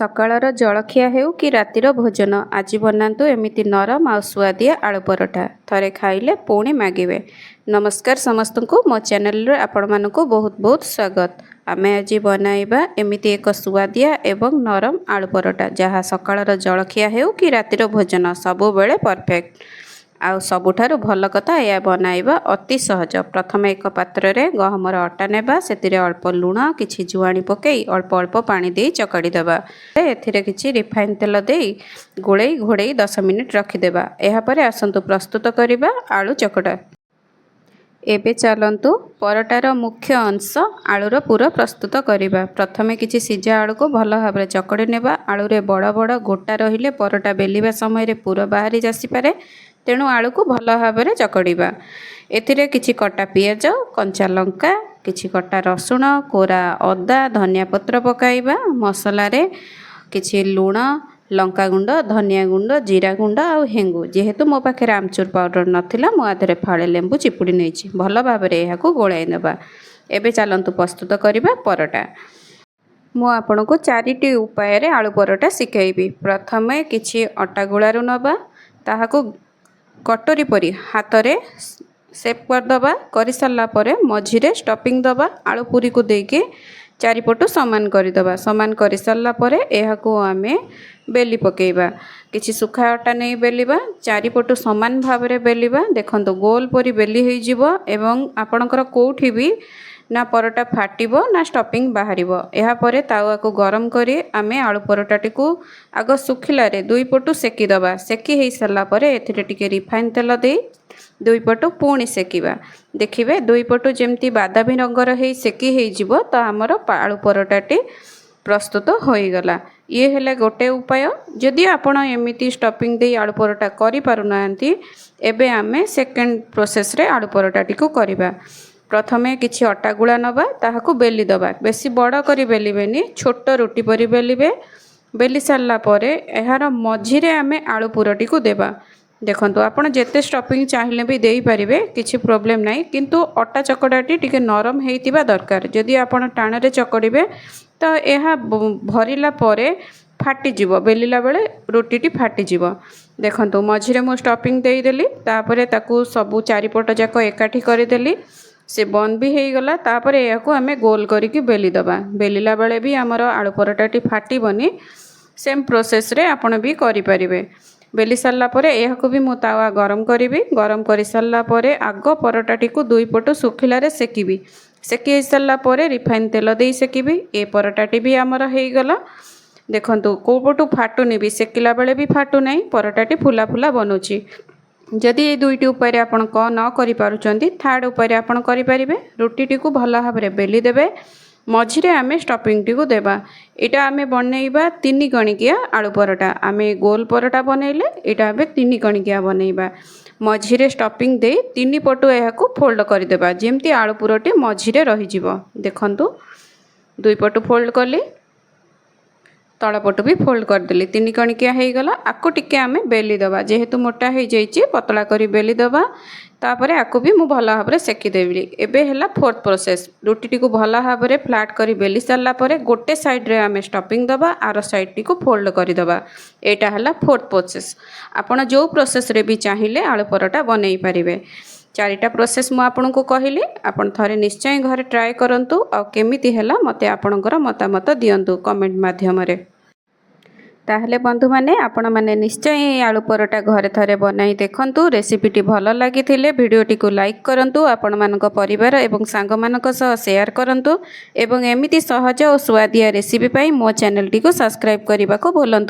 ସକାଳର ଜଳଖିଆ ହେଉ କି ରାତିର ଭୋଜନ, ଆଜି ବନାନ୍ତୁ ଏମିତି ନରମ ଆଉ ସୁଆଦିଆ ଆଳୁ ପରଠା। ଥରେ ଖାଇଲେ ପୁଣି ମାଗିବେ। ନମସ୍କାର ସମସ୍ତଙ୍କୁ, ମୋ ଚ୍ୟାନେଲରେ ଆପଣମାନଙ୍କୁ ବହୁତ ବହୁତ ସ୍ୱାଗତ। ଆମେ ଆଜି ବନାଇବା ଏମିତି ଏକ ସୁଆଦିଆ ଏବଂ ନରମ ଆଳୁ ପରଟା, ଯାହା ସକାଳର ଜଳଖିଆ ହେଉ କି ରାତିର ଭୋଜନ, ସବୁବେଳେ ପରଫେକ୍ଟ। ଆଉ ସବୁଠାରୁ ଭଲ କଥା, ଏହା ବନାଇବା ଅତି ସହଜ। ପ୍ରଥମେ ଏକ ପାତ୍ରରେ ଗହମର ଅଟା ନେବା। ସେଥିରେ ଅଳ୍ପ ଲୁଣ, କିଛି ଜୁଆଣି ପକାଇ ଅଳ୍ପ ଅଳ୍ପ ପାଣି ଦେଇ ଚକଡ଼ି ଦେବା। ଏଥିରେ କିଛି ରିଫାଇନ୍ ତେଲ ଦେଇ ଗୋଳେଇ ଘୋଡ଼େଇ 10 ମିନିଟ୍ ରଖିଦେବା। ଏହାପରେ ଆସନ୍ତୁ ପ୍ରସ୍ତୁତ କରିବା ଆଳୁ ଚକଟା। ଏବେ ଚାଲନ୍ତୁ ପରଟାର ମୁଖ୍ୟ ଅଂଶ ଆଳୁର ପୁର ପ୍ରସ୍ତୁତ କରିବା। ପ୍ରଥମେ କିଛି ସିଝା ଆଳୁକୁ ଭଲ ଭାବରେ ଚକଡ଼ି ନେବା। ଆଳୁରେ ବଡ଼ ବଡ଼ ଗୋଟା ରହିଲେ ପରଟା ବେଲିବା ସମୟରେ ପୁର ବାହାରି ଆସିପାରେ, ତେଣୁ ଆଳୁକୁ ଭଲ ଭାବରେ ଚକଡ଼ିବା। ଏଥିରେ କିଛି କଟା ପିଆଜ, କଞ୍ଚା ଲଙ୍କା, କିଛି କଟା ରସୁଣ, କୋରା ଅଦା, ଧନିଆ ପତ୍ର ପକାଇବା। ମସଲାରେ କିଛି ଲୁଣ, ଲଙ୍କାଗୁଣ୍ଡ, ଧନିଆ ଗୁଣ୍ଡ, ଜିରା ଗୁଣ୍ଡ ଆଉ ହେଙ୍ଗୁ। ଯେହେତୁ ମୋ ପାଖରେ ଆମଚୁର ପାଉଡ଼ର ନଥିଲା, ମୁଁ ଆ ଦେହରେ ଫାଳେ ଲେମ୍ବୁ ଚିପୁଡ଼ି ନେଇଛି। ଭଲ ଭାବରେ ଏହାକୁ ଗୋଳାଇ ନେବା। ଏବେ ଚାଲନ୍ତୁ ପ୍ରସ୍ତୁତ କରିବା ପରଟା। ମୁଁ ଆପଣଙ୍କୁ ଚାରିଟି ଉପାୟରେ ଆଳୁ ପରଟା ଶିଖାଇବି। ପ୍ରଥମେ କିଛି ଅଟା ଗୁଳାରୁ ନେବା, ତାହାକୁ କଟୋରୀ ପରି ହାତରେ ସେପ୍ କରିଦେବା। କରିସାରିଲା ପରେ ମଝିରେ ଷ୍ଟଫିଂ ଦେବା। ଆଳୁ ପୁରକୁ ଦେଇକି ଚାରିପଟୁ ସମାନ କରିଦେବା। ସମାନ କରିସାରିଲା ପରେ ଏହାକୁ ଆମେ ବେଲି ପକାଇବା। କିଛି ଶୁଖା ଅଟା ନେଇ ବେଲିବା। ଚାରିପଟୁ ସମାନ ଭାବରେ ବେଲିବା। ଦେଖନ୍ତୁ, ଗୋଲ ପରି ବେଲି ହେଇଯିବ ଏବଂ ଆପଣଙ୍କର କେଉଁଠି ବି ନା ପରଟା ଫାଟିବ ନା ଷ୍ଟଫିଂ ବାହାରିବ। ଏହାପରେ ତାୱାକୁ ଗରମ କରି ଆମେ ଆଳୁ ପରଟାଟିକୁ ଆଗ ଶୁଖିଲାରେ ଦୁଇ ପଟୁ ସେକିଦେବା। ସେକି ହେଇସାରିଲା ପରେ ଏଥିରେ ଟିକେ ରିଫାଇନ୍ ତେଲ ଦେଇ ଦୁଇ ପଟୁ ପୁଣି ସେକିବା। ଦେଖିବେ, ଦୁଇ ପଟୁ ଯେମିତି ବାଦାମୀ ରଙ୍ଗର ହେଇ ସେକି ହେଇଯିବ, ତ ଆମର ଆଳୁ ପରଟାଟି ପ୍ରସ୍ତୁତ ହୋଇଗଲା। ଇଏ ହେଲା ଗୋଟେ ଉପାୟ। ଯଦି ଆପଣ ଏମିତି ଷ୍ଟଫିଂ ଦେଇ ଆଳୁ ପରଟା କରିପାରୁନାହାନ୍ତି, ଏବେ ଆମେ ସେକେଣ୍ଡ ପ୍ରୋସେସ୍ରେ ଆଳୁ ପରଟାଟିକୁ କରିବା। ପ୍ରଥମେ କିଛି ଅଟା ଗୁଳା ନେବା, ତାହାକୁ ବେଲି ଦେବା। ବେଶୀ ବଡ଼ କରି ବେଲିବେନି, ଛୋଟ ରୁଟି ପରି ବେଲିବେ। ବେଲି ସାରିଲା ପରେ ଏହାର ମଝିରେ ଆମେ ଆଳୁ ପୁରଟିକୁ ଦେବା। ଦେଖନ୍ତୁ, ଆପଣ ଯେତେ ଷ୍ଟଫିଂ ଚାହିଁଲେ ବି ଦେଇପାରିବେ, କିଛି ପ୍ରୋବ୍ଲେମ୍ ନାହିଁ। କିନ୍ତୁ ଅଟା ଚକଡ଼ାଟି ଟିକେ ନରମ ହେଇଥିବା ଦରକାର। ଯଦି ଆପଣ ଟାଣରେ ଚକଡ଼ିବେ, ତ ଏହା ଭରିଲା ପରେ ଫାଟିଯିବ। ବେଲିଲା ବେଳେ ରୁଟିଟି ଫାଟିଯିବ। ଦେଖନ୍ତୁ, ମଝିରେ ମୁଁ ଷ୍ଟଫିଂ ଦେଇଦେଲି। ତାପରେ ତାକୁ ସବୁ ଚାରିପଟ ଯାକ ଏକାଠି କରିଦେଲି। ସେ ବନ୍ଦ ବି ହେଇଗଲା। ତାପରେ ଏହାକୁ ଆମେ ଗୋଲ କରିକି ବେଲି ଦେବା। ବେଲିଲା ବେଳେ ବି ଆମର ଆଳୁ ପରଟାଟି ଫାଟିବନି। ସେମ୍ ପ୍ରୋସେସ୍ରେ ଆପଣ ବି କରିପାରିବେ। ବେଲି ସାରିଲା ପରେ ଏହାକୁ ବି ମୁଁ ତାୱା ଗରମ କରିବି। ଗରମ କରିସାରିଲା ପରେ ଆଗ ପରଟାଟିକୁ ଦୁଇ ପଟୁ ଶୁଖିଲାରେ ସେକିବି। ସେକି ହେଇସାରିଲା ପରେ ରିଫାଇନ୍ ତେଲ ଦେଇ ସେକିବି। ଏ ପରଟାଟି ବି ଆମର ହେଇଗଲା। ଦେଖନ୍ତୁ, କେଉଁ ପଟୁ ଫାଟୁନି ବି, ସେକିଲା ବେଳେ ବି ଫାଟୁନାହିଁ, ପରଟାଟି ଫୁଲା ଫୁଲା ବନୁଛି। ଯଦି ଏଇ ଦୁଇଟି ଉପାୟରେ ଆପଣ ନ କରିପାରୁଛନ୍ତି, ଥାର୍ଡ଼ ଉପାୟରେ ଆପଣ କରିପାରିବେ। ରୁଟିଟିକୁ ଭଲ ଭାବରେ ବେଲି ଦେବେ। ମଝିରେ ଆମେ ଷ୍ଟଫିଂଟିକୁ ଦେବା। ଏଇଟା ଆମେ ବନେଇବା ତିନି କଣିକିଆ ଆଳୁ ପରଟା। ଆମେ ଗୋଲ ପରଟା ବନେଇଲେ, ଏଇଟା ଆମେ ତିନି କଣିକିଆ ବନେଇବା। ମଝିରେ ଷ୍ଟଫିଂ ଦେଇ ତିନି ପଟୁ ଏହାକୁ ଫୋଲ୍ଡ କରିଦେବା, ଯେମିତି ଆଳୁ ପୁରଟି ମଝିରେ ରହିଯିବ। ଦେଖନ୍ତୁ, ଦୁଇ ପଟୁ ଫୋଲ୍ଡ କଲି, ତଳ ପଟୁ ବି ଫୋଲ୍ଡ କରିଦେଲି। ତିନି କଣିକିଆ ହେଇଗଲା। ଆକୁ ଟିକେ ଆମେ ବେଲି ଦେବା। ଯେହେତୁ ମୋଟା ହେଇଯାଇଛି, ପତଳା କରି ବେଲି ଦେବା। ତାପରେ ଆକୁ ବି ମୁଁ ଭଲ ଭାବରେ ସେକିଦେବି। ଏବେ ହେଲା ଫୋର୍ଥ ପ୍ରୋସେସ୍। ରୁଟିଟିକୁ ଭଲ ଭାବରେ ଫ୍ଲାଟ୍ କରି ବେଲି ସାରିଲା ପରେ ଗୋଟେ ସାଇଡ଼୍ରେ ଆମେ ଷ୍ଟଫିଂ ଦେବା, ଆର ସାଇଡ଼୍ଟିକୁ ଫୋଲ୍ଡ କରିଦେବା। ଏଇଟା ହେଲା ଫୋର୍ଥ ପ୍ରୋସେସ୍। ଆପଣ ଯେଉଁ ପ୍ରୋସେସ୍ରେ ବି ଚାହିଁଲେ ଆଳୁ ପରଟା ବନେଇ ପାରିବେ। ଚାରିଟା ପ୍ରୋସେସ୍ ମୁଁ ଆପଣଙ୍କୁ କହିଲି। ଆପଣ ଥରେ ନିଶ୍ଚୟ ଘରେ ଟ୍ରାଏ କରନ୍ତୁ ଆଉ କେମିତି ହେଲା, ମୋତେ ଆପଣଙ୍କର ମତାମତ ଦିଅନ୍ତୁ କମେଣ୍ଟ ମାଧ୍ୟମରେ। ତାହେଲେ ବନ୍ଧୁମାନେ, ଆପଣମାନେ ନିଶ୍ଚୟ ଏହି ଆଳୁ ପରଟା ଘରେ ଥରେ ବନାଇ ଦେଖନ୍ତୁ। ରେସିପିଟି ଭଲ ଲାଗିଥିଲେ ଭିଡ଼ିଓଟିକୁ ଲାଇକ୍ କରନ୍ତୁ, ଆପଣମାନଙ୍କ ପରିବାର ଏବଂ ସାଙ୍ଗମାନଙ୍କ ସହ ସେୟାର କରନ୍ତୁ ଏବଂ ଏମିତି ସହଜ ଓ ସୁଆଦିଆ ରେସିପି ପାଇଁ ମୋ ଚ୍ୟାନେଲଟିକୁ ସବସ୍କ୍ରାଇବ୍ କରିବାକୁ ଭୁଲନ୍ତୁ।